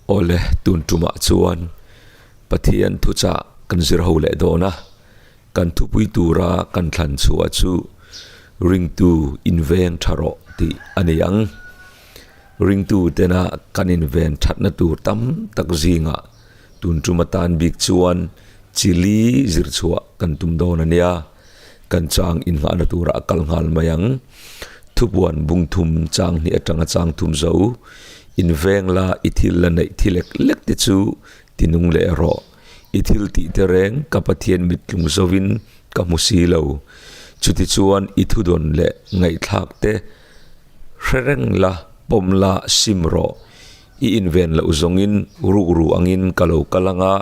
Awle, tun tumah chuan Pathian thuchah kan zir ho leh dawn a, kan thupui tura kan thlan chhuah chu Ringtu inveng tha rawh tih a ni ang. Ringtu tena kan inven thatna tur tam tak zingah tun tum atan bik chuan chili zir chhuah kan tum dawn a nia. Kan chang innghahna turah a kal nghal mai ang. Thupuan bung thum chang hnih atanga chang thum zo, Inveng la i thil la neih thi lek lek te chu ti nung leh rawh. I thil tih te reng ka Pathian mittlung zovin ka hmu si lo. Chutichuan i thudawn leh ngaihthlak te hre reng la, pawm la, sim rawh. I inven loh zawngin rukru angin ka lo kal anga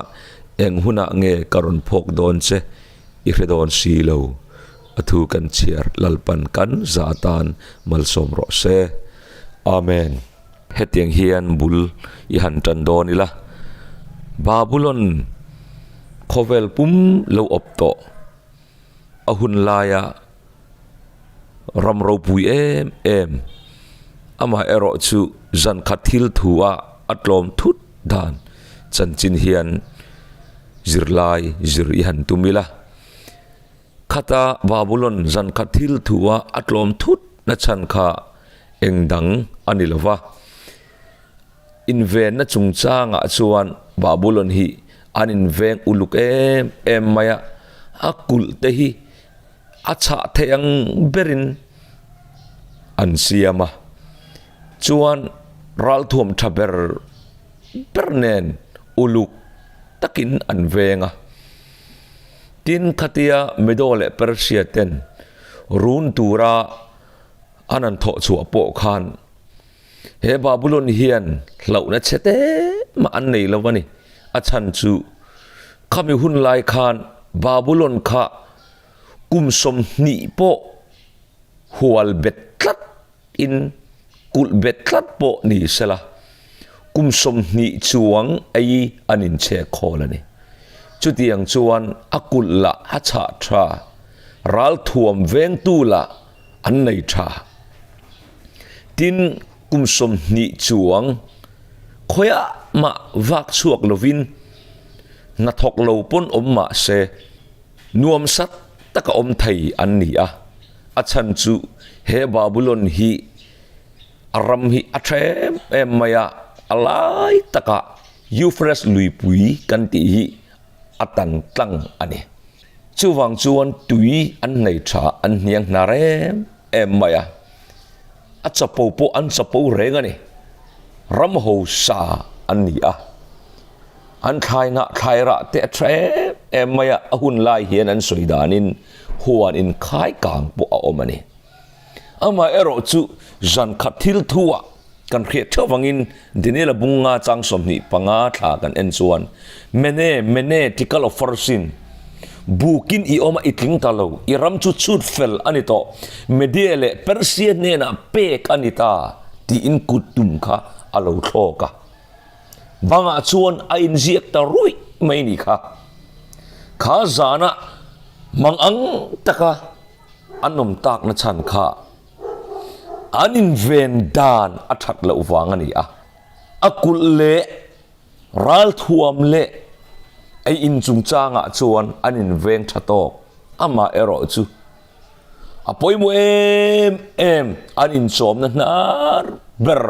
eng hunah nge ka rawn phawk dawn che I hre dawn si lo. A thu kan chhiar Lalpan kan za atan malsawm rawh se. Amen. Hetiang hian bul i han tan dawn ila. Babulon khawvel pum lo awp tawh. A hun laia ram ropui em em. Amaherawh chu zan khat thil thu a a tlawm thut dan chanchin hian Zirlai zir i han tum ila, khata Babulon zan khat thil thua a tlawm thut na chhan kha eng dang a ni lo va. Invenna chungchangah chuan Babulon hi an inveng uluk em em mai a, a kulh te hi a chhah theih ang berin an siam a. Chuan ralthuam tha ber ber nen uluk takin an veng a. Tin, khatia Medo leh Persia ten run tura an han thawh chhuah pawh khan he Babulon hian hlauhna chhe te mah an nei lo a ni. A chhan chu khami hun lai khan Babulon kha kum 20 pawh hual bet tlat in kulh bet tlat pawh ni sela, kum 20 chuang ei an inchhek khawl a ni. Chutiang chuan a kulh lah a chhah tha, ralthuam vengtu lah an nei tha. Tin, kum 20 chuang khawiah mah vak chhuak lovin hnathawk lo pawn awm mah se, Nuamsat taka awm thei an ni a, a chhan chu he Babulon hi a ram hi a tha em em mai a, a lai takah Euphrates luipui kan tih hi a tan tlang a ni. Chuvang chuan tui an nei tha, an hniang hnar em em mai a, a chapo pawh an chapo reng a ni. Ram hausa an ni a. An thlai ngah thlai rah te a tha em em mai a, a hun lai hian an sawi danin huan inkhai kang pawh a awm a ni. Amaherawh chu zan khat thil thuah kan hriat theuh vangin Daniel-a bunga chang 25 thla kan en chuan Mene, Mene, Tikal of Farsin, bukin i awm a i tling ta lo, i ram chu chhut fel a ni tawh, Media leh Persia hnenah pek a ni ta tiin kut tum kha a lo thlawk a. Bangah chuan a inziak ta ruih mai ni kha. Kha zana mang ang taka an awm takna chhan kha an inven dan a that loh vang a ni a. A kulh leh ralthuam leh ei in chungchangah chuan an inveng tha tawk. Amah erawh chu A pawimawh em em an inchawmna hnar ber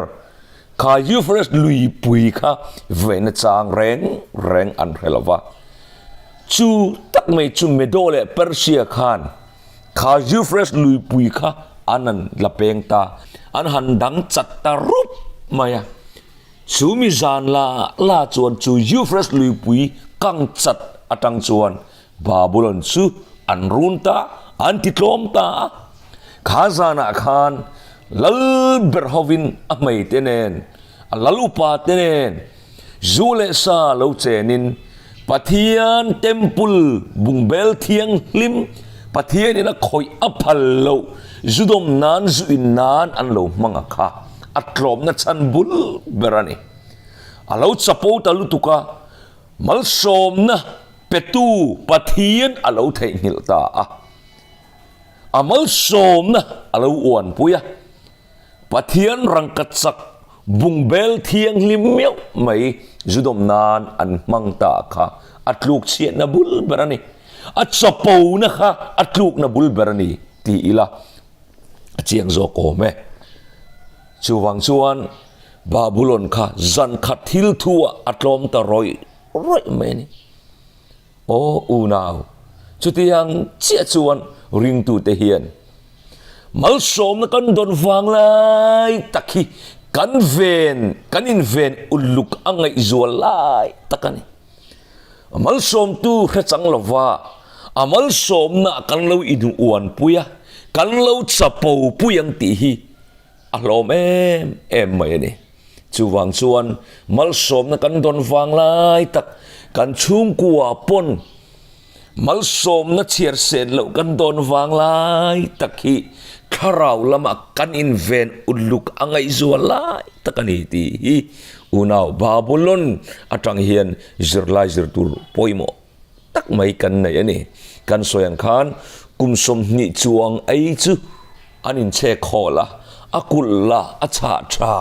kha Euphrates luipui kha vena chang reng reng an hre lo va. Chu tak mai chu Medo leh Persia khan kha Euphrates luipui kha an han la peng ta, an han dang chat ta rup mai a. Chu mi zan la la chuan chu Euphrates luipui kang chat atang chuan Babulon chu an run ta, an ti tlawm ta a. Kha zanah khan lal ber hovin a hmeite nen, a lal upa te nen zu leh sa lo chenin Pathian temple bungbel thianghlim Pathianin a khawih a phal loh zudawm nan zu in nan an lo hmang a kha a tlawmna chhan bul ber a ni. A lo chapo ta lutuk a. Malsawmna petu Pathian a lo theihnghilh ta a, a malsawmna a lo uanpui a. Pathian rangkachak Bungbel thianghlim meuh mai zudawm nan an hmang ta kha a tluk chhiatna bul ber a ni. A chapona kha a tlukna bul ber a ni ti ila a chiang zawk awm e. Chuvang chuan Babulon kha zan khat thil thu ah a tlawm ta rawih rawih mai a ni. Aw unau, chutiang chiah chuan ringtute hian malsawmna kan dawn vang lai tak hi kan ven, kan inven uluk a ngaihzual lai tak a ni. A malsawmtu hre chang lova a malsawmna kan lo inuanpui a, kan lo chapo pui ang tih hi a hlawm em em mai a ni. Chuvang chuan malsawmna kan dawn vang lai tak kan chhungkua pawn malsawmna chhiar sen loh kan dawn vang lai tak hi thlarau lama kan inven uluk a ngaihzual lai tak a ni tih hi unau Babulon atang hian zirlai zir tur pawimawh tak mai kan nei a ni. Kan sawi ang khan kum 20 chuang ei chu an inchhek hawl a, a kulh la, a chhah tha.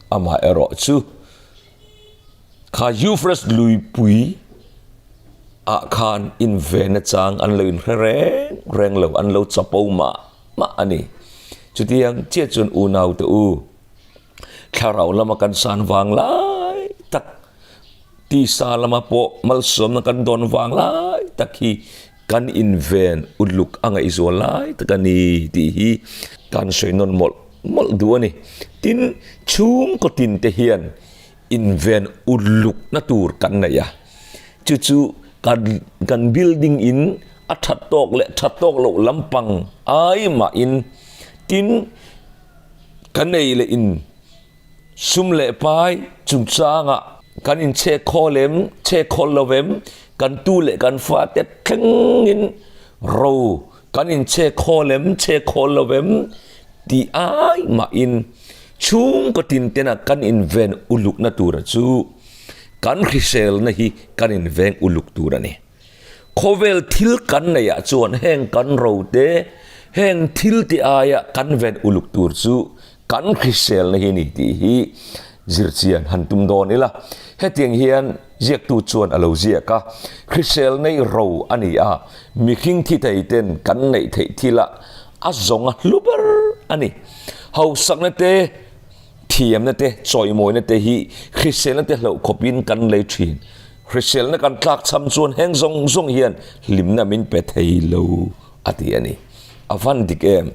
Amaherawhchu kha Euphrates luipui ah khan inven achang an lo inhre reng reng lo, an lo chapo mah mah a ni. Chutiang chiah chuan unaute u, thlarau lama kan san vang lai tak, tisa lama pawh malsawmna kan dawn vang lai tak hi kan inven uluk a ngaihzual lai tak a ni tih hi kan sawi nawn mawlh mawlh duh a ni. Tin, chhungkaw tin te hian inven ulukna tur kan nei a, chu chu kan kan building in a that tawk leh that tawk loh lampang ai mahin tin kan ei leh in sum leh pai chungchangah kan inchhek khawl em, chhek khawl lo em, kan tu leh kan fate thlengin ro kan inchhek khawl em, chhek khawl lo em tih ai mahin chhungkaw tin tena kan inven ulukna tura chu kan hriselna hi kan inveng uluk tur a ni. Khawvel thil kan neihah chuan heng kan ro te, heng thil te aia kan ven uluk tur chu kan hriselna hi a ni tih hi zirchian han tum dawn ila. Hetiang hian ziaktu chuan a lo ziak a, hriselna hi ro a ni a, mihring thi thei ten kan neih theih thilah a zawng a hlu ber a ni. Hausakna te, thiamna te, chawimawina te hi hriselna te hlauh khawpin kan lei thin. Hriselna kan tlak cham chuan heng zawng zawng hian hlimna min pe thei lo a ti a ni. A van dik em?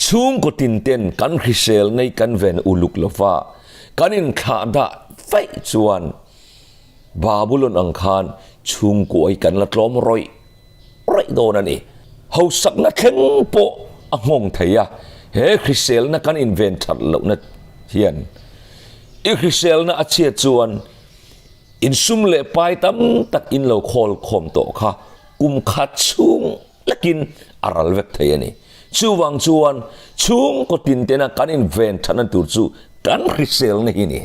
Chhungkaw tin ten kan hriselna hi kan ven uluk lo va, kan inthlah dah vaih chuan Babulon ang khan chhungkua hi kan la tlawm rawih rawih dawn a ni. Hausakna thleng pawh a nghawng thei a, he hriselna kan inven that lohna hian I hriselna a chhiat chuan insum leh pai tam tak in lo khawl khawm tawh kha kum khat chhung lekin a ral vek thei a ni. Chuvang chuan chhungkaw tin tena kan inven thatna tur chu kan hriselna hi ni.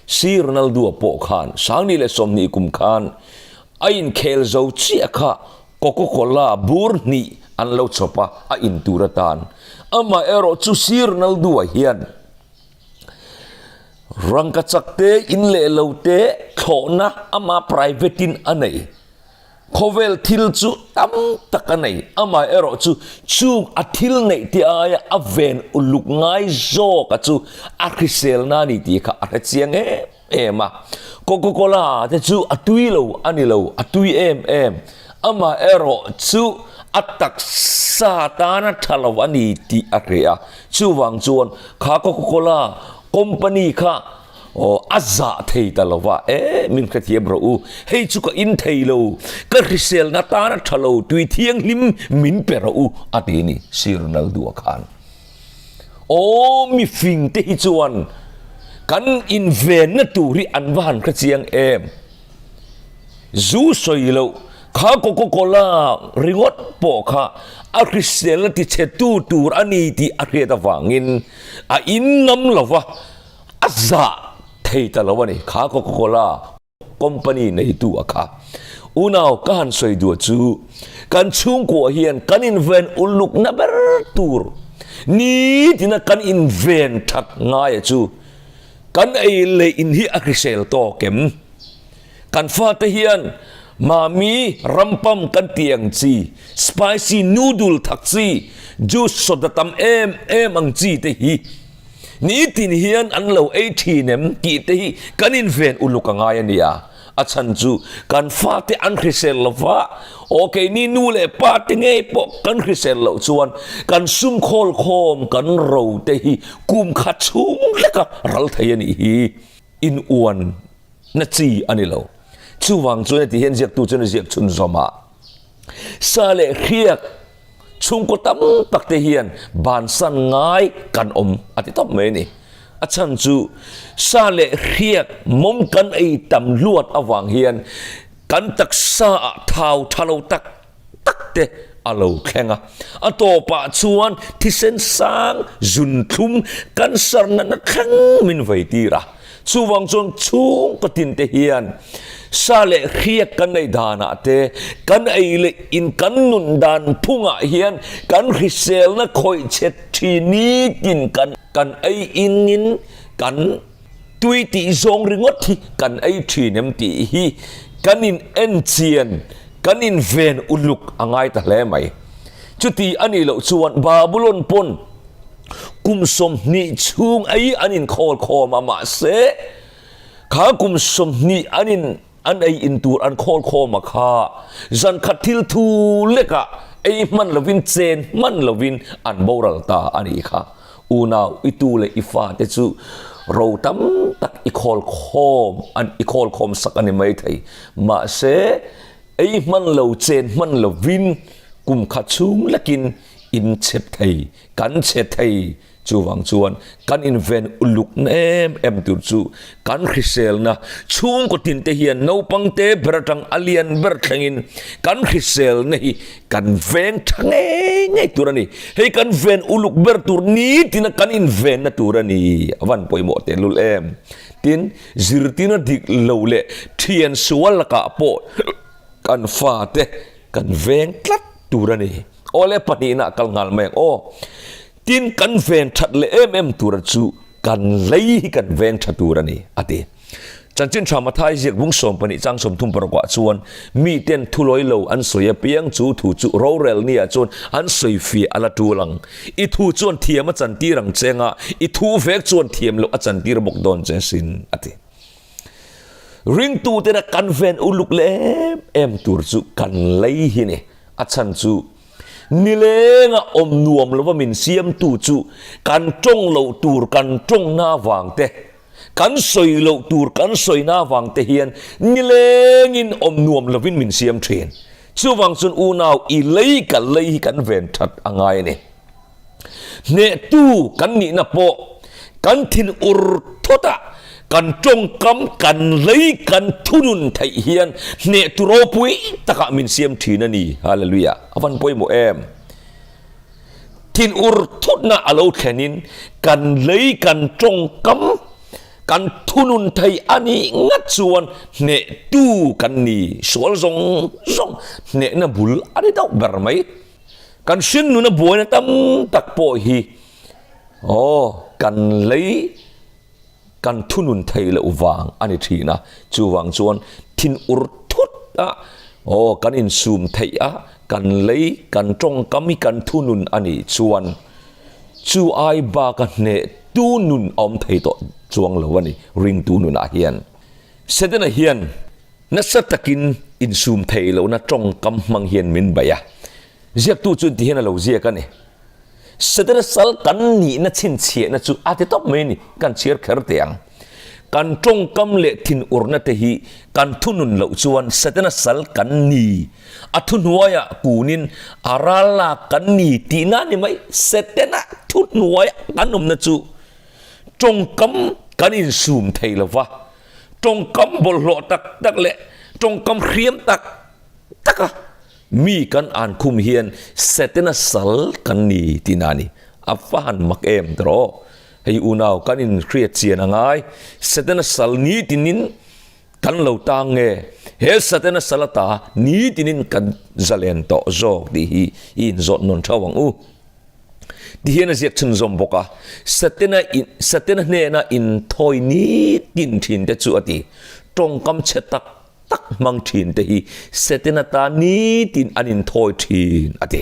Si Ronaldo-a pawh khan 2020 kum khan a inkhel zo chiah kha Coca-Cola bur hnih an lo chawp a, a in tur atan. Amaherawh chu Si Ronaldo-a hian Rangkachak te, in leh lo te, thlawhna ama private in a nei. Khawvel thil chu tam tak a nei. Amaherawh chu chung a thil neih te aia a ven uluk ngai zawk a chu a hriselna a ni tih kha a hre chiang em em a. Coca-Cola te chu a tui lo a ni lo, a tui em em. Amaherawh chu a taksa tana tha lo a ni tih a hre a. Chuvang chuan kha Coca-Cola company kha a zah thei ta lo va, E, min hrethiam rawh u, hei chu ka in thei lo, ka hriselna tan a tha lo, tui thianghlim min pe rawh u, a ti a ni, Sir Ronaldo-a khan. Aw, mifing te hi chuan kan invenna tur hi an va han hrechiang em. Zu sawi loh, kha Coca-Cola ringawt pawh kha a hriselna tichhetu tur a ni tih a hriat avangin a in ngam lo va, a zah thei ta lo a ni. Kha Coca-Cola company neitu a kha. Unau ka han sawi duah chu kan chhungkuah hian kan inven ulukna ber tur. Nitina kan inven that ngaia chu kan ei leh in hi a hrisel tawk em? Kan fate hian mami rampam kan tih ang chi, spicy noodle thak chi, juice soda tam em em ang chi te hi nitin hian an lo ei thin em tih te hi kan inven uluk a ngai a nia. A chhan chu kan fate an hrisel lo va, aw keini nu leh pa te ngei pawh kan hrisel loh chuan kan sum khawl khawm kan ro te hi kum khat chhung hleka ral thei a nih hi. In uan na chi a ni lo. Chuvang chuan heti hian ziaktu chuan a ziak chhunzawm a, Sa leh hriak chhungkaw tam tak te hian bansan ngai kan awm a ti tawp mai a ni. A chhan chu sa leh hriak mawm kan ei tam luat avang hian kan taksa ah thau tha lo tak tak te a lo thleng a. A tawpah chuan thisen sang zunthlum cancer natna thleng min vei tir a. Chuvang chuan chhungkaw tin te hian sa leh hriak kan ei danah te, kan ei leh in kan nun dan phungah hian kan hriselna khawih chhe thin nitin kan kan ei in in kan tui tih zawng ringawt hi kan ei thin em tih hi kan in en chian, kan in ven uluk a ngai ta hle mai. Chuti a nih loh chuan Babulon pawn Kum 20 chhung ei an inkhawl khawm a, mahse kha kum 20 an in an ei in tur an khawl khawm a kha zan khat thil thu lekah ei hman lovin chen hman lovin an boral ta a nih kha. Unau i tu leh i fate chu ro tam tak i khawl khawm an i khawl khawm sak a ni maithei, mahse ei hman lo chen hman lovin kum khat chhung lekin in chhe thei, kan chhe thei. Chuvang chuan kan inven uluk na em em tur chu kan hriselna chhungkaw tin te hian naupang te ber atang a lian ber thlengin kan hriselna hi kan veng tha ngei ngei tur a ni. Hei kan ven uluk ber tur nitina kan invenna tur a ni. A van pawimawh tehlul em. Tin, zirtirna dik lo leh thian sual lakah pawh kan fate kan veng tlat tur a ni. Awle pahnihna kal nghal mai ang aw. Tin kan ven that leh em em tura chu kan lei hi kan veng tha tur a ni, a ti. Chanchin tha Mathai ziak bung 12 chang 36 ah chuan miten thulawi lo an sawi apiang chu thu chu rorel nia chuan an sawi fiah a la tul ang. I thu chuan thiam a chantir ang che nga, i thu vek chuan thiam loh a chantir bawk dawn che sin, a ti. Ringtutena kan ven uluk leh em em tur chu kan lei hi ni. A chhan chu nilenga awm nuam lova min siamtu chu kan tawng loh tur kan tawngna avang te, kan sawi loh tur kan sawina avang te hian nilengin awm nuam lovin min siam thin. Chuvang chuan unau i lei kan lei hi kan ven that a ngai a ni. Hnehtu kan nihna pawh kan thin ur thawt a, kan tawngkam kan lei kan thunun theih hian hnehtu ropui takah min siam thin a ni. Hallelujah! A van pawimawh em? Thin ur thutna a lo thlenin kan lei kan tawngkam kan thunun thei a nih ngat chuan hnehtu kan ni. Sual zawng zawng hnehna bul a ni deuh ber mai. Kan hringnuna buaina tam tak pawh hi aw kan lei kan thunun thei loh vang a ni thin a, chuvang chuan thin ur thut a aw kan insum theih a, kan lei kan tawngkam hi kan thunun a nih chuan chu ai baka hneh tu nun a awm thei tawh chuang lo a ni ringtu nunah hian. Setana hian Nasa takin insum theih lohna tawngkam hmang hian min baih a, ziaktu chuan ti hian a lo ziak a ni. Setana sal kan nihna chhinchhiahna chu a ti tawp mai a ni, kan chhiar kher teh ang. Kan tawngkam leh thinurna te hi kan thunun loh chuan Setana sal kan ni, a thuhnuaiah kunin a ral lak kan ni tihna a ni mai. Setana thuhnuaia kan awmna chu tawngkam kan insum thei lo va. Tawngkam bawlhhlawh tak tak leh tawngkam hriam tak taka mi kan an khum hian Setana sal kan ni tihna a ni. A va han mak em tawh. Hei unau kan inhriat chian a ngai. Setana sal nitinin kan lo tang nge? He Setana sal ata nitinin kan zalen tawh zawk tih hi i inzawt nawn theuh ang u. Ti hian a ziak chhunzawm bawk a, Setana in, Setana hnena inthawi nitin thin te chu a ti. Tawngkam chhe tak tak hmang thin te hi Setana ta nitin an inthawi thin a ti.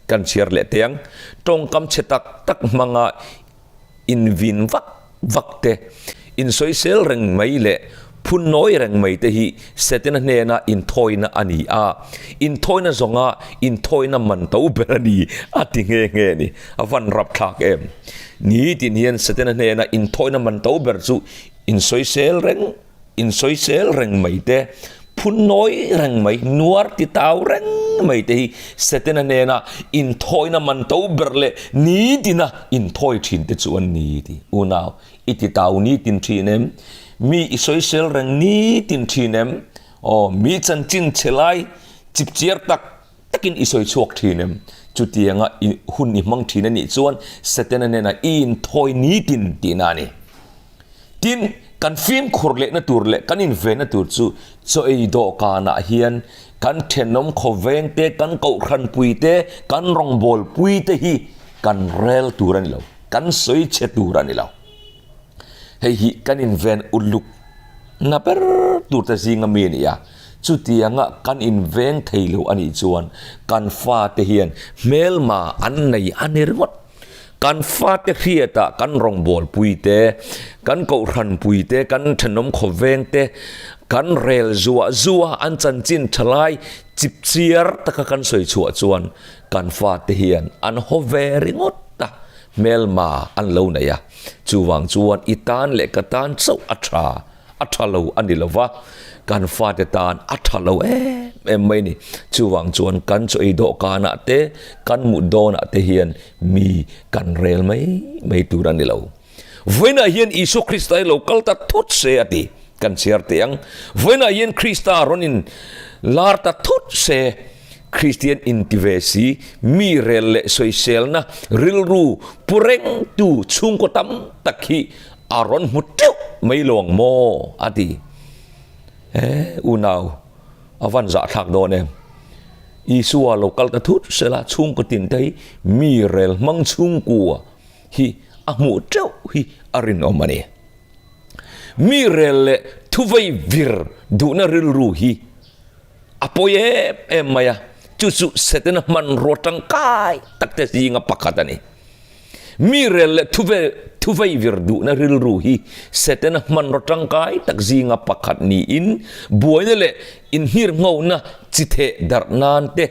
Kan chhiar leh teh ang. Tawngkam chhe tak tak hmanga invin vak vak te, insawisel reng mai leh phunnawi reng mai te hi Setana hnena inthawina a ni a, inthawina zawnga inthawina man to ber a ni a ti nghe nghe a ni. A van rapthlak em? Nitin hian Setana hnena inthawina man to ber chu insawisel reng Insawisel reng mai te, phunnawi reng mai, nuar ti tau reng mai te hi Setana hnena inthawina man to ber leh nitina inthawi thin te chu an ni ti. Unau, i ti tau nitin thin em? Mi i sawisel reng nitin thin em? Aw, mi chanchin chhe lai chipchiar tak takin i sawi chhuak thin em? Chutianga i hun i hmang thin a nih chuan Setana hnena i inthawi nitin tihna a ni. Tin, kan fimkhur lehna tur leh kan invenna tur chu chaw ei dawhkanah hian kan thenawm khawveng te, kan kohhranpui te, kan rawngbawlpui te hi kan rel tur a ni lo, kan sawi chhe tur a ni lo. Hei hi kan inven uluk na ber tur te zinga mi a ni a, chutianga kan inveng thei lo a nih chuan kan fate hian hmelma an nei a ni ringawt. Kan fate hriatah kan rawngbawlpui te, kan kohhranpui te, kan thenawm khawveng te, kan rel zuah zuah an chanchin thalai chipchiar taka kan sawi chhuah chuan kan fate hian an haw ve ringawt a, hmelma an lo nei a. Chuvang chuan i tan leh ka tan chauh a tha. A tha lo a ni lo va, kan fate tan a tha lo em em mai a ni. Chuvang chuan kan chaw ei dawhkanah te, kan mut dawnah te hian mi kan rel mai mai tur a ni lo. Vawiinah hian Isua Krista hi lo kal ta thut se a ti. Kan chhiar teh ang. Vawiinah hian Krista rawn in lar ta thut se, Kristian inti ve si, mi rel leh sawiselna rilru pu rengtu chhungkaw tam tak hi A rawn hmu teuh mai lo ang maw? a ti. E, unau, a van zahthlak dawn em? Isua lo kal ta thut sela chhungkaw tin te hi mi rel hmang chhungkua hi a hmuh teuh hi a rinawm a ni. Mi rel leh thuvei vir duhna rilru hi a pawi em em mai a, chu chu Setana hmanrua tangkai tak te zinga pakhat a ni. Mi rel leh thuvei vir duhna rilru hi Setana hmanraw tangkai tak zinga pakhat niin buaina leh inhirnghona chi theh darh nan te,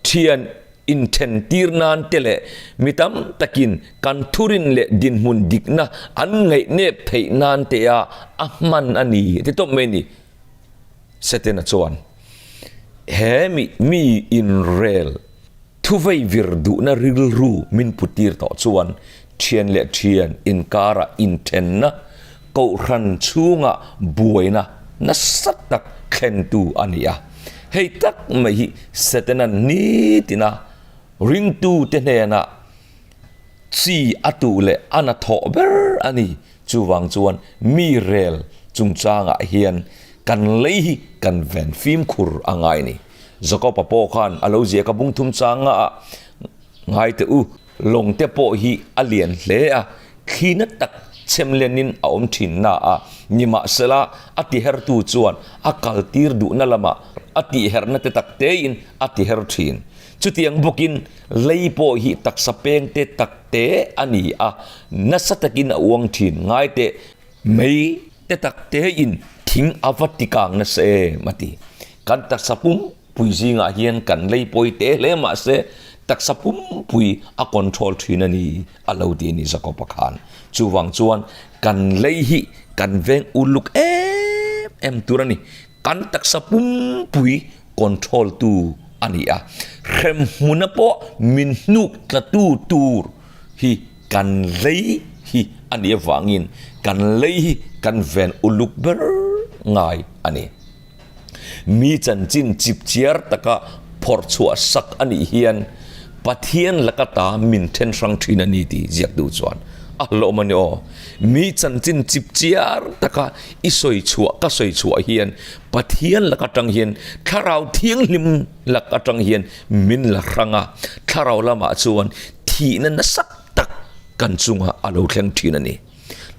thian inthentir nan te leh mi tam takin kan thurin leh dinhmun dikna an ngaihnep theih nan te a a hman a ni ti tawp mai a ni. Setana chuan he mi inrel Thuvei vir duhna rilru min putir tawh chuan thian leh thian inkara inthenna, kohhran chhunga buaina nasa tak thlentu a ni a. Hei tak mai hi Setana nitina ringtute hnenah chi a tuh leh a na thawh ber a ni. Chuvang chuan mi rel chungchangah hian kan lei hi kan ven fimkhur a ngai a ni. Jakob-a pawh khan a lo ziak a bung thum chang a ngai teh u, lawng te pawh hi a lian hle a, thli na tak chhem lenin a awm thin na a, nimahsela a tihertu chuan a kaltir duhna lamah a tihherna te tak tein a tiher thin. Chutiang bawkin lei pawh hi taksa peng te tak te a ni a, nasa takin a uang thin ngai teh. Mei te tak tein thing a va ti kang nasa em a ti. Kan taksa pumpui zingah hian kan lei pawi te hle mah se taksa pumpui a control thin a ni a lo ti a ni Jakob-a khan. Chuvang chuan kan lei hi kan veng uluk em em tur a ni. Kan taksa pumpui control tu a ni a. Hremhmuna pawh min hnuk tlatu tur hi kan lei hi a nih avangin kan lei hi kan ven uluk ber ngai a ni. Mi chanchin chipchiar taka phawrh chhuah sak a nih hian Pathian laka ta min then hrang thin a ni tih ziaktu chuan a hlawm a ni aw. Mi chanchin chipchiar taka i sawi chhuah ka sawi chhuah hian Pathian laka tang hian Thlarau Thianghlim lak atang hian min la hrang a, Thlarau lamah chuan thihna nasa. kan chungah a lo thleng thin a ni.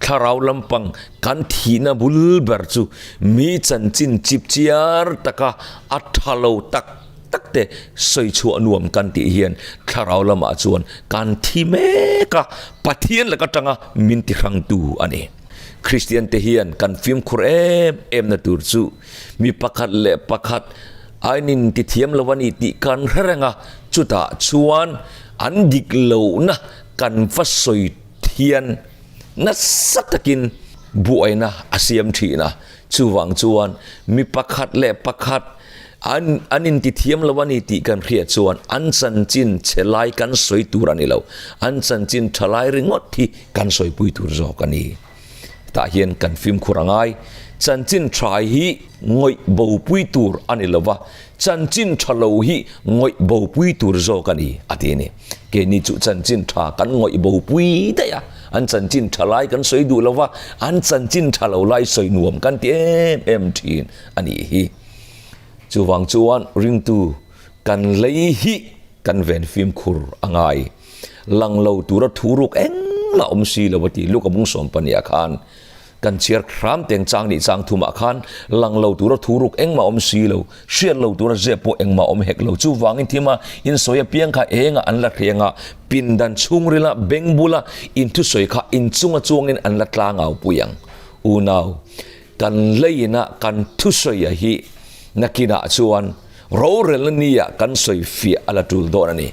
Thlarau lampang kan thihna bul ber chu mi chanchin chip chiar taka a tha lo tak tak te sawi chhuah nuam kan tih hian thlarau lamah chuan kan thi mek a, Pathian laka tanga min ti hrangtu a ni. Kristian te hian kan fimkhur em em na tur chu mi pakhat leh pakhat ainin ti thiam lo a ni tih kan hre reng a, chutah chuan an dik lohna kan va sawi thian nasa takin buaina a siam thin a, chuvang chuan mi pakhat leh pakhat an an intithiam lo a ni tih kan hriat chuan an chanchin chhe lai kan sawi tur a ni lo, an chanchin tha lai ringawt hi kan sawipui tur zawk a ni. Tah hian kan fimkhur a ngai, chanchin tha hi ngawih bopui tur a ni lo va, chanchin tha lo hi ngawih bopui tur zawk a ni a ti a ni. Keini chu chanchin tha kan ngawih bopui daih a, an chanchin tha lai kan sawi duh lo va, an chanchin tha lo lai sawi nuam kan ti em em thin a nih hi. Chuvang chuan ringtu kan lei hi kan ven fimkhur a ngai. Lang lo tura thu ruk engmah awm si lo a ti. Luka bung sawm pahnih ah khan kan chhiar hram teng chang nih chang thumah khan lang lo tura thu ruk engmah awm si lo, hriat lo tura zep pawh engmah awm hek lo. Chuvangin thima insawi apiang kha engah an la hriang a, pindan chhungrila beng bula inthusawi kha inchunga chuangin an la tlangau pui ang. Unau, kan leiin a kan thusawi a hi nakinah chuan Rorelna nia kan sawi fiah a la tul dawn a ni.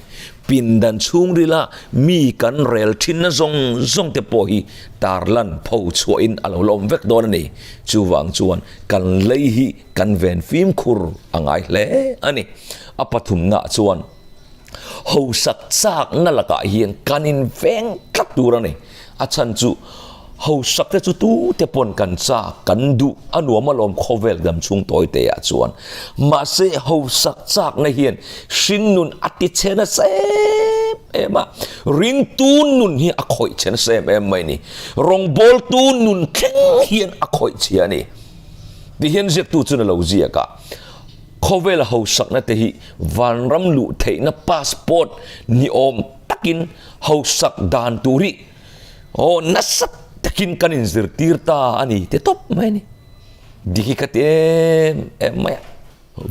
Pindan chhungrila mi kan rel thinna zawng zawng te pawh hi tarlan pho chhuahin a lo la awm vek dawn a ni. Chuvang chuan kan lei hi kan ven fimkhur a ngai hle a ni. A pathumnaah chuan hosak chakna lakah hian kan inveng tlat tur a ni. A chhan chu hosak te chu tu te pawn kan chak, kan duh, a nuam alawm khawvel dam chhung tawi te ah chuan. Mahse hosak chakna hian hringnun a ti chhe nasa em em a, ringtu nun hi a khawih chhe nasa em em mai ni. Rawngbawltu nun thleng hian a khawih chhia a ni. Tihian ziaktu chuan a lo ziak a, khawvel hosakna te hi vanram luh theihna passport ni awm takin Hausak dan tur hi aw nasa takin kan inzirtir ta a ni ti tawp mai a ni. Dik hi ka ti em em mai a.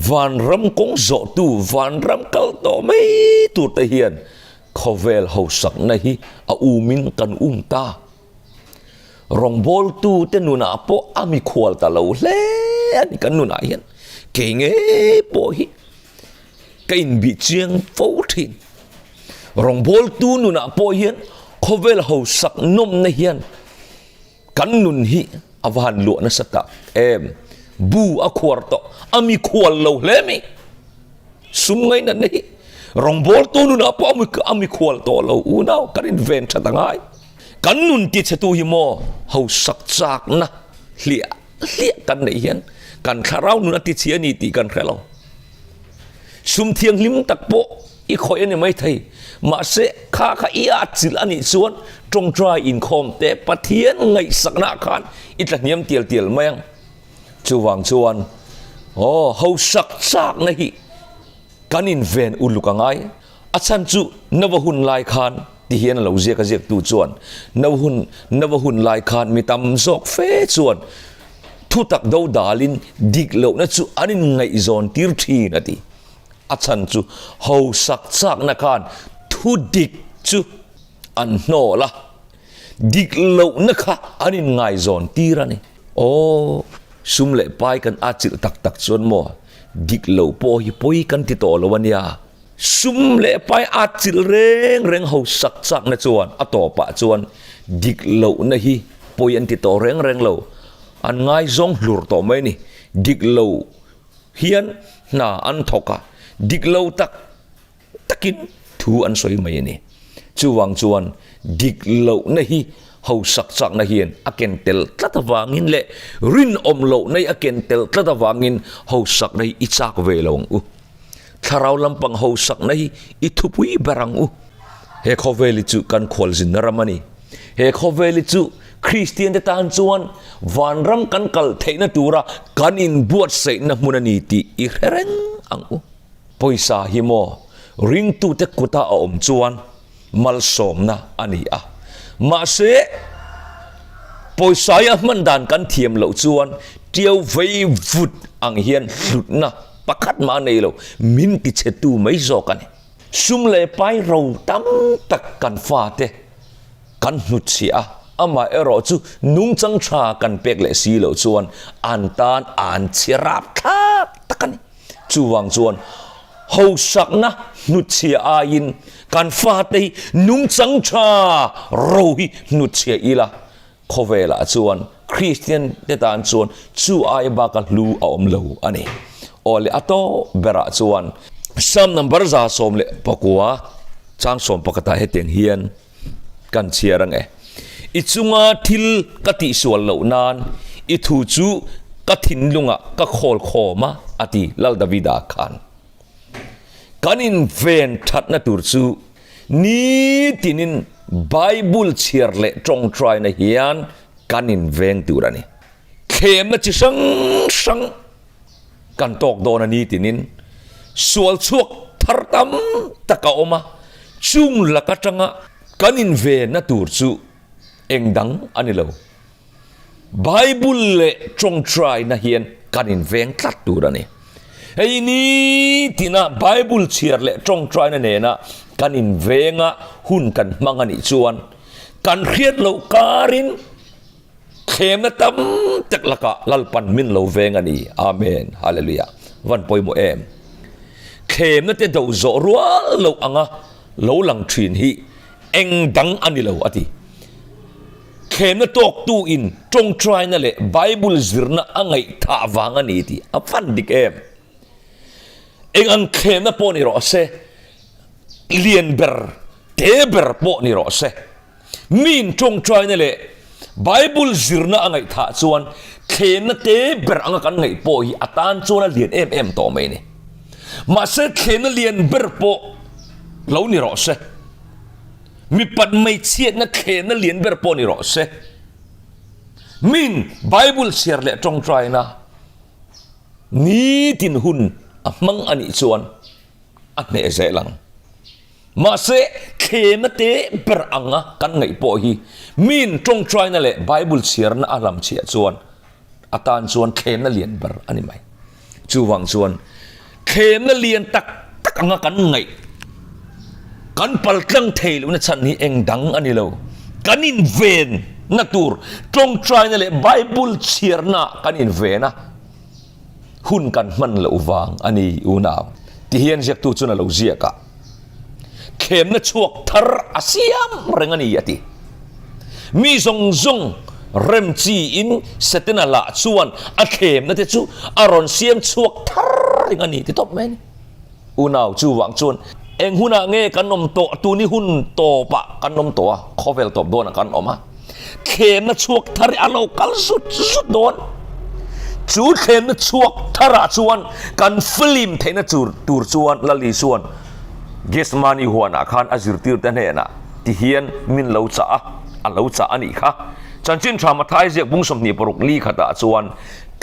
Vanram kawng zawhtu, vanram kal tawh mai tur te hian khawvel hausakna hi a umin kan um ta. Rawngbawltu te nunah pawh a mikhual ta lo hle a ni kan nunah hian. Kei ngei pawh hi ka inbih chiang fo thin. Rawngbawltu nunah pawh hian khawvel hausak nawmna hian kan nun hi a va han luah nasa tak em. Bu a khuar tawh, a mi khual lo hle mai. Sum ngainatna hi rawngbawltu nunah pawh a mi khual tawh lo unau kan inven that a ngai. Kan nun tichhetu hi maw hausak chakna hliah hliah kan neih hian kan thlarau nun a tichhia a ni tih kan hre lo. Sum thianghlim tak pawh i khawih a ni maithei. Mahse, kha kha i atchilh a nih chuan tawngtai inkhawm te Pathian ngaihsaknaah khan i tla hniam tial tial mai ang. Chuvang chuan, aw, hausak chakna hi kan inven uluk a ngai. A chhan chu Nova hun lai khan ti hian a lo ziak a ziaktu chuan Nova hun Nova hun lai khan mi tam zawk fe chuan thutak do dalin dik lohna chu an inngaihzawn tir thin a ti. A chhan chu hausak chakna khan thu dik chu an hnawl a, dik lohna kha an inngaizawn tir a ni. Aw, sum leh pai kan atchilh tak tak chuan maw dik lo pawh hi pawi kan ti tawh lo a nia. Sum leh pai atchilh reng reng hausak chakna chuan a tawpah chuan dik lohna hi pawi an ti tawh reng reng lo. An ngaizawng hlur tawh mai a ni. Dik lo hian hna an thawk a, dik lo tak takin thu an sawi mai a ni. Chuvang chuan dik lohna hi hausak chakna hian a ken tel tlat avangin leh rinawm lohna hi a ken tel tlat avangin hausakna hi i chak ve lo ang u. Thlarau lampang hausakna hi i thupui ber ang u. He khawvel hi chu kan khualzinna ram a ni. He khawvel hi chu Kristian te tan chuan vanram kan kal theihna tura kan inbuatsaihna hmun a ni tih i hre reng ang u. Pawisa hi maw ringtute kuta a awm chuan malsawmna a ni a. Mahse, pawisa hi a hman dan kan thiam loh chuan tiau vei vut ang hian hlutna pakhat mah a nei lo, min tichhetu mai zawk a ni. Sum leh pai ro tam tak kan fate kan hnutchhiah a, amaherawh chu nungchang tha kan pek leh si loh chuan an tan an chhe rapthlak tak a ni. Chuvang chuan hausakna hnutchhiah aiin kan fate hi nungchang tha ro hi hnutchhiah ila, khawvelah chuan Kristian te tan chuan chu ai baka hlu a awm lo a ni. Aw le a tawp berah chuan Psalm number 119 chang sawmpakhatah hetiang hian kan chhiar ang e. I chunga thil ka tihsual loh nan i thu chu ka thinlungah ka khawl khawm a, a ti Lal Davida khan. Kan inven thatna tur chu nitinin Bible chhiar leh tawngtaina hian kan inveng tur a ni. Thlemna chi hrang hrang kan tawk dawn a ni tinin sual chhuak thar tam tak a awm a, chung lak atanga kan invenna tur chu eng dang a ni lo. Bible leh tawngtaina hian kan inveng tlat tur a ni. Hei nitina Bible chhiar leh tawngtaina nena kan invenga hun kan hmang a nih chuan kan hriat loh karin, Thlemna tam tak lakah Lalpan min lo veng a ni. Amen. Hallelujah. Van pawimawh em. Thlemna te do zawh rual loh anga lo lang thin hi eng dang a ni lo a ti. Thlemna tawktu in tawngtaina leh Bible zirna a ngaihthah vang a ni tih a van dik em. Eng ang thlemna pawh ni rawh se, lian ber, te ber pawh ni rawh se. Miin tawngtaina leh Bible zirna a ngaihthah chuan thlenna te ber anga kan ngaih pawh hi a tan chuan a lian em em tawh mai a ni. Mahse thlenna lian ber pawh lo ni rawh se. Mipat hmeichhiatna thlenna lian ber pawh ni rawh se. Miin Bible chhiar leh tawngtaina nitin hun a hmang a nih chuan a hneh zel ang. Mahse, thlena te ber anga kan ngaih pawh hi miin tawngtaina leh Bible chhiarna a hlamchhiah chuan a tan chuan thlena lian ber a ni mai. Chuvang chuan thlena lian tak tak anga kan ngaih kan paltlang thei lohna chhan hi eng dang a ni lo. Kan invenna tur tawngtaina leh Bible chhiarna kan inven a. Hun kan hman loh vang a ni unau ti hian ziaktu chuan a lo ziak a, thlemna chhuak thar a siam reng a ni a ti. Mi zawng zawng rem chiin Setana lah chuan a thlemna te chu a rawn siam chhuak thar reng a ni ti tawp mai a ni. Unau chuvang chuan eng hunah nge kan awm tawh? Tuni hun tawpah kan awm tawh a, khawvel tawp dawnah kan awm a. Thlemna chhuak thar hi a lo kal zut zut dawn. Chu thlemna chhuak tharah chuan kan film theihna tur tur chuan Lal Isua'n Gethsemane huanah khan a zirtirte hnenah ti hian min lo chah a, a lo chah a nih kha. Chanchin tha Mathai ziak bung 26 li khatah chuan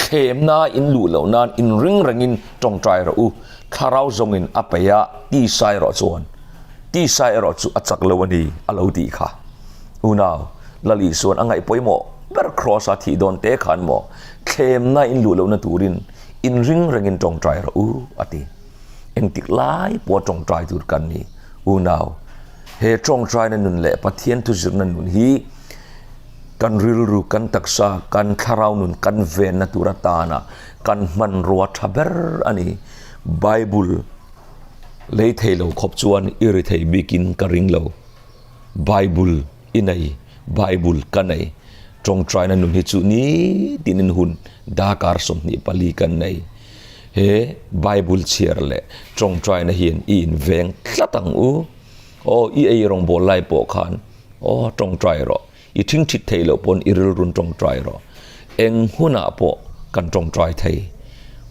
thlemna in luh loh nan inring rengin Tawngtai rawh u, thlarau zawngin a peih a, tisa erawh chuan, tisa erawh chu a chak lo a ni, a lo tih kha. Unau, Lal Isuan a ngaih pawimawh ber Kraws-a thih dawn te khan maw, thlemna in luh lohna turin inring rengin tawngtai rawh u, a ti. Engtik lai pawha tawngtai tur kan ni, unau. He tawngtaina nun leh Pathian thuzirna nun hi kan rilru, kan taksa, kan thlarau nun kan venna tur atana kan hmanrua tha ber a ni. Bible lei thei lo khawp chuan i ri thei bikin ka ring lo. Bible i nei, Bible ka nei. Tawngtaina nun hi chu nitinin hun darkar 24 kan nei. He Bible chhiar leh tawngtaina hian i inveng tlat ang u. Aw, i ei rawngbâwl lai pawh khan, aw, tawngtai rawh. I thingthit thei loh pawn i rilrun tawngtai rawh. Eng hunah pawh kan tawngtai thei.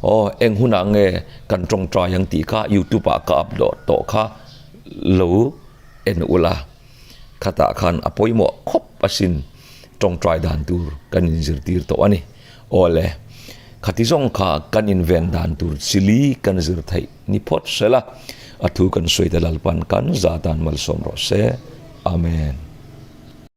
Aw, eng hunah nge kan tawngtai ang tih kha youtube ah ka upload tawh kha lo en ula. Khatah khan a pawimawh khawp asin tawngtai dan tur kan inzirtir tawh a ni. Aw le, khati zawng kha kan inven dan tur chili kan zir theih ni phawt sela, a thu kan sawi te Lalpan kan za tan malsawm rawh se. Amen.